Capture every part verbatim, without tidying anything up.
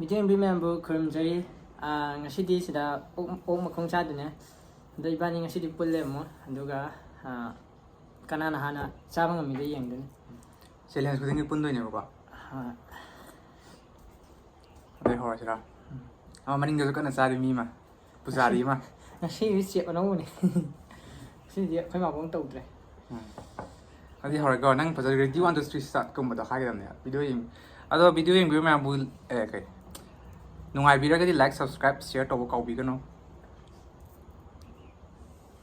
ꯏꯆꯦ ꯏꯕꯤ ꯃꯌꯥꯝꯕꯨ ꯈꯨꯔꯨꯝꯖꯔꯤ꯫ ꯑꯥ, ꯉꯁꯤꯗꯤ ꯁꯤꯗ ꯑꯣꯛ, ꯑꯣꯛ ꯃꯈꯣꯡ ꯆꯥꯗꯣꯏꯅꯦ꯫ ꯑꯗꯣ ꯏꯕꯥꯅꯤ ꯉꯁꯤꯗꯤ ꯄꯨꯜꯂꯦ ꯑꯃꯨꯛ, ꯑꯗꯨꯒ, ꯑꯥ, ꯀꯅꯥꯅ ꯍꯥꯟꯅ ꯆꯥꯕ ꯉꯝꯃꯤꯗꯣ ꯌꯦꯡꯗꯣꯏꯅꯦ꯫ ꯆꯦꯂꯦꯟꯖ ꯈꯨꯗꯤꯡꯒꯤ ꯄꯨꯟꯗꯣꯏꯅꯦꯕꯀꯣ꯫ ꯑꯥ, ꯑꯗꯩ ꯍꯧꯔꯁꯤꯔꯥ? ꯑꯃ ꯃꯅꯤꯡꯗꯁꯨ ꯀꯟꯅ ꯆꯥꯔꯤ ꯃꯤ ꯑꯃ꯫ ꯄꯨꯖꯥꯔꯤ ꯑꯃ꯫ ꯉꯁꯤꯗꯤ ꯆꯦꯞ ꯑꯅꯧꯕꯅꯦ꯫ ꯉꯁꯤꯗꯤ ꯑꯩꯈꯣꯏ ꯃꯥꯕꯣꯛꯅ ꯇꯧꯗ꯭ꯔꯦ꯫ ꯎꯝ꯫ ꯑꯗꯨꯗꯤ ꯍꯧꯔꯦꯀꯣ, ꯅꯪ ꯐꯖꯅ ready one, two, three, start ꯀꯨꯝꯕꯗꯣ ꯍꯥꯏꯒꯗꯕꯅꯦ꯫ ꯚꯤꯗꯤꯑꯣ ꯌꯦꯡ-, ꯑꯗꯣ ꯚꯤꯗꯤꯑꯣ ꯌꯦꯡꯕꯤꯕ ꯃꯌꯥꯝꯕꯨ, ꯑꯦ, ꯀꯩ, ꯅꯨꯡꯉꯥꯏꯕꯤꯔꯒꯗꯤ like, subscribe, share ꯇꯧꯕ ꯀꯥꯎꯕꯤꯒꯅꯨ꯫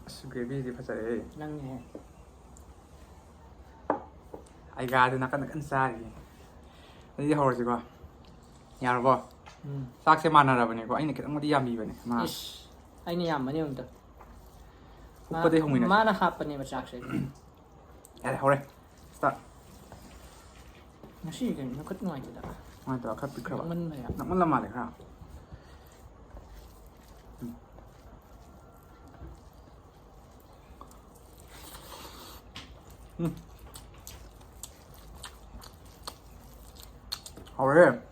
ꯑꯁ, ꯒ꯭ꯔꯦꯚꯤꯗꯤ ꯐꯖꯔꯦꯍꯦ꯫ ꯅꯪꯅꯦꯍꯦ꯫ ꯑꯩꯒꯥꯗꯤ ꯅꯥꯀꯟꯗ ꯀꯟꯅ ꯆꯥꯔꯤꯌꯦ꯫ ꯑꯗꯨꯗꯤ ꯍꯧꯔꯁꯤꯀꯣ꯫ ꯌꯥꯔꯕꯣ? ꯎꯝ꯫ ꯆꯥꯛꯁꯦ ꯃꯥꯟꯅꯔꯕꯅꯦꯀꯣ, ꯑꯩꯅ ꯈꯤꯇꯪꯕꯨꯗꯤ ꯌꯥꯝꯕꯤꯕꯅꯦ ꯃꯥ꯫ ꯏꯁ, ꯑꯩꯅ ꯌꯥꯝꯕꯅꯦ ꯑꯝꯇ꯫ ꯎꯞꯄꯗꯩ ꯍꯧꯃꯤꯟꯅꯁꯦ꯫ ꯃꯥꯅ ꯍꯥꯞꯄꯅꯦꯕ ꯆꯥꯛꯁꯦ꯫ ꯌꯥꯔꯦ, ꯍꯧꯔꯦ꯫ Start꯫ ꯉꯁꯤ ꯀꯩꯅꯣ ꯅꯈꯨꯠ ꯅꯨꯡꯉꯥꯏꯇꯦꯗ꯫ ꯅꯨꯡꯉꯥꯏꯇꯕ ꯈꯔ ꯄꯤꯛꯈ꯭ꯔꯕ? ꯅꯛꯃꯟꯕ ꯌꯥꯝ꯫ ꯅꯛꯃꯜꯂ ꯃꯥꯜꯂꯦ ꯈꯔ꯫ ꯎꯝ꯫ ꯎꯝ꯫ ꯍꯥꯎꯔꯦ꯫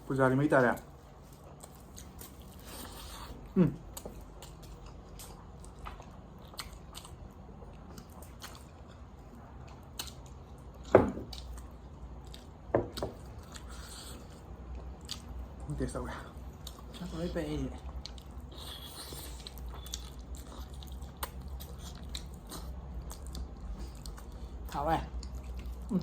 ꯄꯨꯖꯥꯔꯤ ꯃꯩ ꯇꯥꯔꯦ꯫ ꯎꯝ꯫ Taste ꯇꯧꯒꯦ꯫ ꯂꯣꯏ ꯄꯛꯏꯅꯦ꯫ ꯍꯥꯎꯋꯦ꯫ ꯎꯝ꯫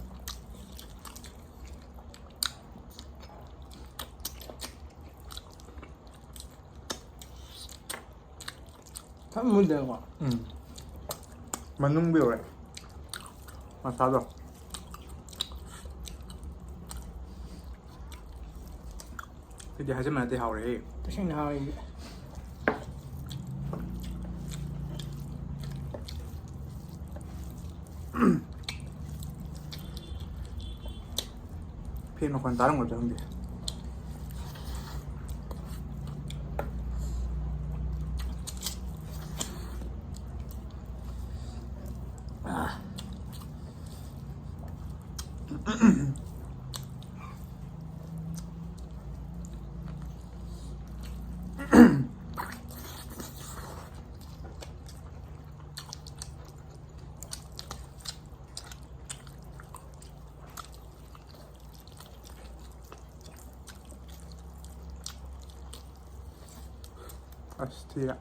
ꯈꯔ ꯃꯨꯟꯗꯦꯀꯣ? ꯎꯝ꯫ ꯃꯅꯨꯡꯗ ꯌꯧꯔꯦ꯫ ꯃꯁꯥꯗꯣ꯫ ꯁꯤꯗꯤ ꯍꯥꯏꯖꯟꯕ ꯅꯠꯇꯦ, ꯍꯥꯎꯔꯦꯍꯦ꯫ ꯇꯁꯦꯡꯅ ꯍꯥꯎꯋꯦ꯫ Fan ꯃꯈꯣꯟ ꯇꯥꯔꯝꯒꯗ꯭ꯔꯥ ꯈꯪꯗꯦ꯫ ꯑꯁ ꯊꯤꯔꯦ꯫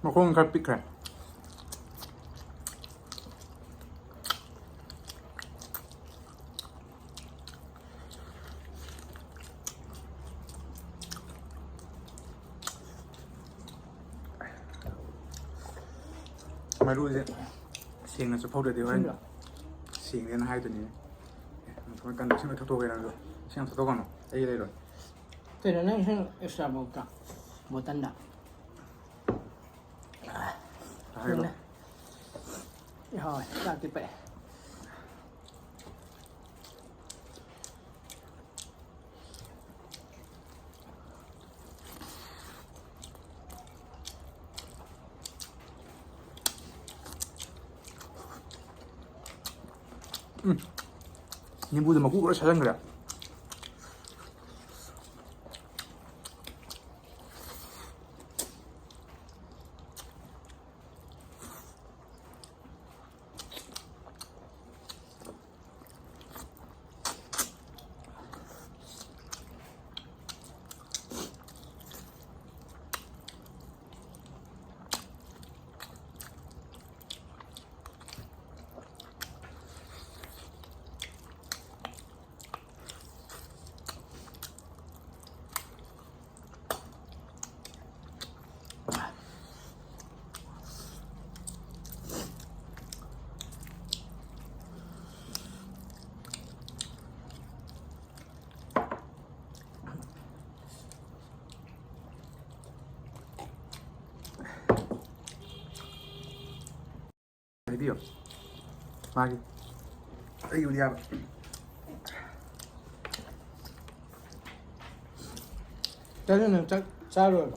ꯃꯈꯣꯡ ꯈꯔ ꯄꯤꯛꯈ꯭ꯔꯦ꯫ ꯃꯔꯨꯁꯦ ꯁꯦꯡꯅ ꯆꯨꯞꯍꯧꯗ꯭ꯔꯗꯤ ꯍꯣꯔꯦꯟ ꯁꯦꯡꯗꯦꯅ ꯍꯥꯏꯗꯣꯏꯅꯤ꯫ ꯑꯦ, ꯃꯊꯣꯏ ꯀꯟꯗ ꯏꯁꯤꯡ ꯂꯣꯏ ꯊꯛꯇꯣꯛꯀꯦ ꯅꯪꯁꯨ꯫ ꯏꯁꯤꯡ ꯌꯥꯝ ꯊꯛꯇꯣꯛꯀꯅꯨ, ꯑꯩ ꯂꯩꯔꯣꯏ꯫ ꯀꯩꯅꯣ ꯅꯪ ꯏꯁꯤꯡ extra ꯕꯣꯇꯜꯗ? ꯍꯥꯏꯔꯣ꯫ ꯍꯣꯏ, ꯆꯥꯛꯇꯤ ꯄꯛꯑꯦ꯫ ꯎꯝ꯫ ꯅꯤꯝꯕꯨꯗꯣ ꯃꯀꯨ ꯂꯣꯏ ꯁꯥꯖꯟꯈ꯭ꯔꯦ꯫ ꯍꯥꯏꯕꯤꯌꯣ꯫ ꯃꯥꯒꯤ ꯑꯩꯒꯤꯕꯨꯗꯤ ꯌꯥꯕ꯫ ꯆꯠꯂꯨꯅꯨ, ꯆꯥꯛ ꯆꯥꯔꯣꯏꯕ꯫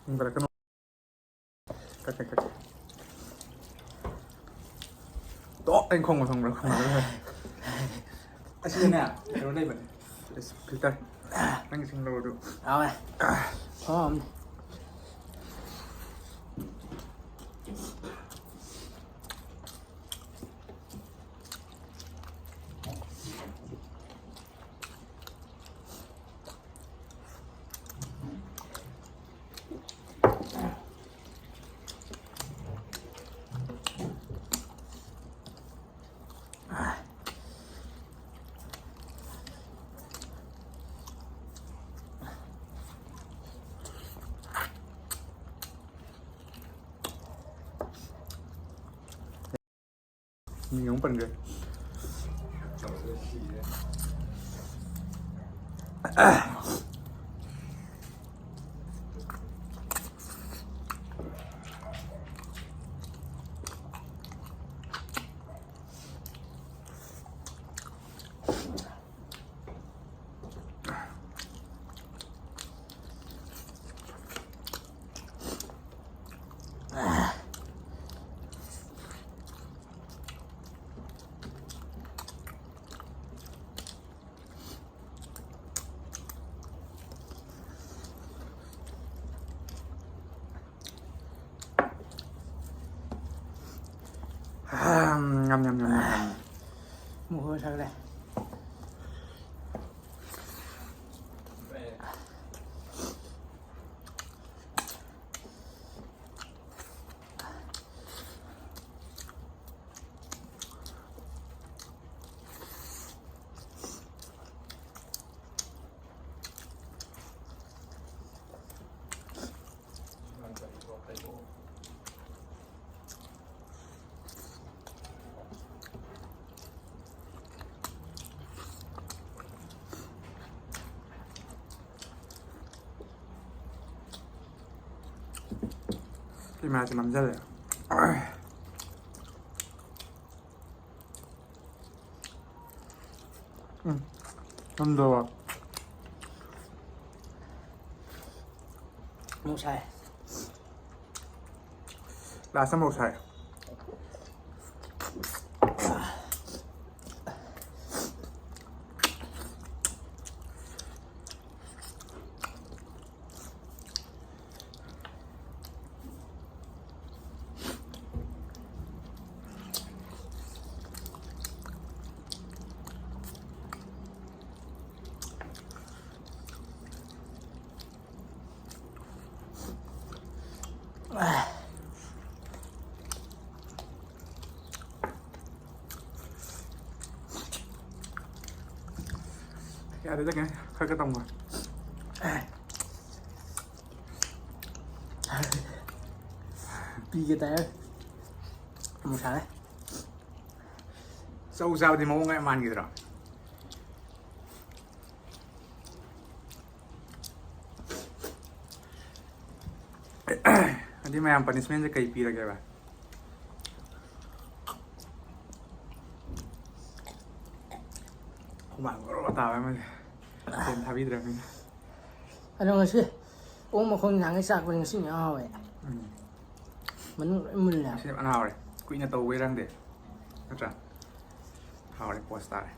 ꯍꯦꯟꯒꯠꯂꯛꯀꯅꯨ꯫ ꯀꯛꯀꯦ, ꯀꯛꯀꯦ꯫ ꯇꯣꯛ! ꯑꯩꯅ ꯈꯣꯡꯕ ꯈꯪꯕ꯭ꯔꯥ? ꯈꯣꯡꯕ ꯈꯪꯕ꯭ꯔꯥ? ꯑꯁꯤꯗꯅꯦ, ꯀꯩꯅꯣ ꯂꯩꯕꯅꯦ꯫ Filter꯫ ꯅꯪꯒꯤ ꯁꯨꯝ ꯂꯧꯔꯣ ꯑꯗꯨ꯫ ꯌꯥꯎꯋꯦ꯫ ꯁꯣꯝ꯫ ꯃꯤꯡ ꯑꯃꯨꯛ ꯄꯟꯈ꯭ꯔꯦ꯫ ꯉꯝ, ꯉꯝ, ꯉꯝ, ꯉꯝ, ꯉꯝ꯫ ꯃꯨꯛ ꯁꯥꯒꯠꯂꯦ꯫ ꯏꯃꯥꯁꯦ ꯃꯝꯖꯜꯂꯦ꯫ ꯎꯝ꯫ ꯅꯝꯗꯕ꯫ ꯁꯥꯏ꯫ ꯂꯥꯁꯇ ꯃꯣꯔꯣꯛ ꯁꯥꯏ꯫ ꯌꯥꯔꯦꯗ, ꯀꯩꯅꯣ, ꯈꯔ ꯈꯔ ꯇꯝꯈꯣ꯫ ꯄꯤꯒꯦ ꯇꯥꯏ꯫ ꯑꯃꯨꯛ ꯁꯥꯔꯦ꯫ ꯆꯧ ꯆꯥꯕꯗꯤ ꯃꯑꯣꯡ ꯀꯌꯥ ꯃꯥꯟꯈꯤꯗ꯭ꯔꯣ? ꯑꯗꯨꯗꯤ ꯃꯌꯥꯝ ꯄꯅꯤꯁꯃꯦꯟꯁꯦ ꯀꯩ ꯄꯤꯔꯒꯦꯕ? ꯍꯨꯃꯥꯡ ꯑꯣꯔꯣ ꯇꯥꯕ ꯑꯃ꯫ ꯐꯦꯟ ꯊꯥꯕꯤꯗ꯭ꯔꯕꯅꯤꯅ꯫ ꯑꯗꯣ ꯉꯁꯤ ꯑꯣꯛ ꯃꯈꯣꯡ ꯅꯍꯥꯟꯒꯩ ꯆꯥꯛꯄꯅꯤ, ꯉꯁꯤ ꯌꯥꯝ ꯍꯥꯎꯋꯦ꯫ ꯎꯝ꯫ ꯃꯅꯨꯡ ꯂꯣꯏ ꯃꯨꯜꯂꯦ꯫ ꯉꯁꯤ ꯐꯅ ꯍꯥꯎꯔꯦ꯫ ꯀꯨꯏꯅ ꯇꯧꯕꯩꯔ ꯈꯪꯗꯦ꯫ ꯅꯠꯇ꯭ꯔꯥ? ꯍꯥꯎꯔꯦ, ꯄꯣꯁ ꯇꯥꯔꯦ꯫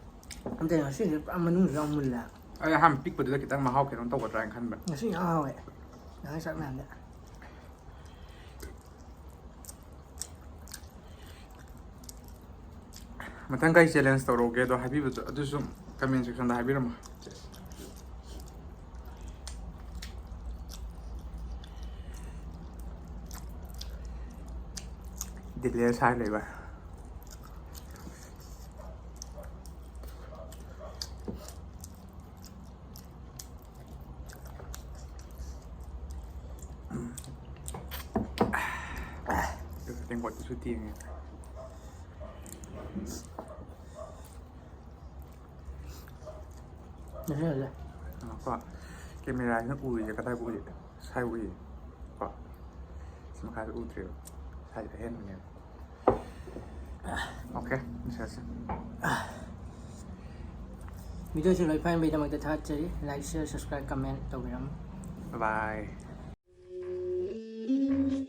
ꯅꯠꯇꯦ, ꯉꯁꯤꯗꯤ ꯄꯨꯔꯥ ꯃꯅꯨꯡꯁꯨ ꯌꯥꯝ ꯃꯨꯜꯂꯦ꯫ ꯑꯩ ꯑꯍꯥꯟꯕ ꯄꯤꯛꯄꯗꯨꯗ ꯈꯤꯇꯪ ꯃꯍꯥꯎ ꯀꯩꯅꯣꯝ ꯇꯧꯒꯗ꯭ꯔꯥ ꯍꯥꯏꯅ ꯈꯟꯕ꯫ ꯉꯁꯤ ꯌꯥꯝ ꯍꯥꯎꯋꯦ꯫ ꯅꯍꯥꯟꯒꯩ ꯆꯥꯛ ꯃꯌꯥꯝꯗ꯫ ꯃꯊꯪ ꯀꯩ ꯆꯦꯂꯦꯟꯖ ꯇꯧꯔꯛꯎꯒꯦꯗꯣ ꯍꯥꯏꯕꯤꯕꯗꯣ, ꯑꯗꯨꯁꯨ ꯀꯃꯦꯟ ꯁꯦꯛꯁꯟꯗ ꯍꯥꯏꯕꯤꯔꯝꯃꯣ꯫ ꯗꯤꯂꯦ ꯁꯥꯏ ꯂꯩꯕ꯫ ꯇꯦꯡꯀꯣꯠꯇꯨꯁꯨ ꯇꯦꯡꯉꯦ꯫ ꯉꯁꯤ ꯍꯧꯖꯤꯛ꯫ ꯀꯣ, ꯀꯦꯃꯦꯔꯥꯁꯤꯅ ꯎꯔꯤꯁꯦ ꯀꯗꯥꯏ ꯎꯔꯤ? ꯁ꯭ꯋꯥꯏ ꯎꯔꯤ꯫ ꯀꯣ, ꯁꯤ ꯃꯈꯥꯗ ꯎꯗ꯭ꯔꯦꯕ꯫ ꯁ꯭ꯋꯥꯏꯗ ꯑꯍꯦꯟꯕꯅꯦꯕ꯫ ꯑꯣꯀꯦ, ꯃꯦꯁꯦꯖꯁꯦ꯫ ꯚꯤꯗꯤꯑꯣꯁꯤ ꯂꯣꯏ ꯐꯥꯏꯟꯕꯩꯗꯃꯛꯇ ꯊꯥꯒꯠꯆꯔꯤ꯫ Like, share, subscribe, comment ꯇꯧꯕꯤꯔꯝꯃꯨ꯫ Bye bye꯫ ꯎꯝ,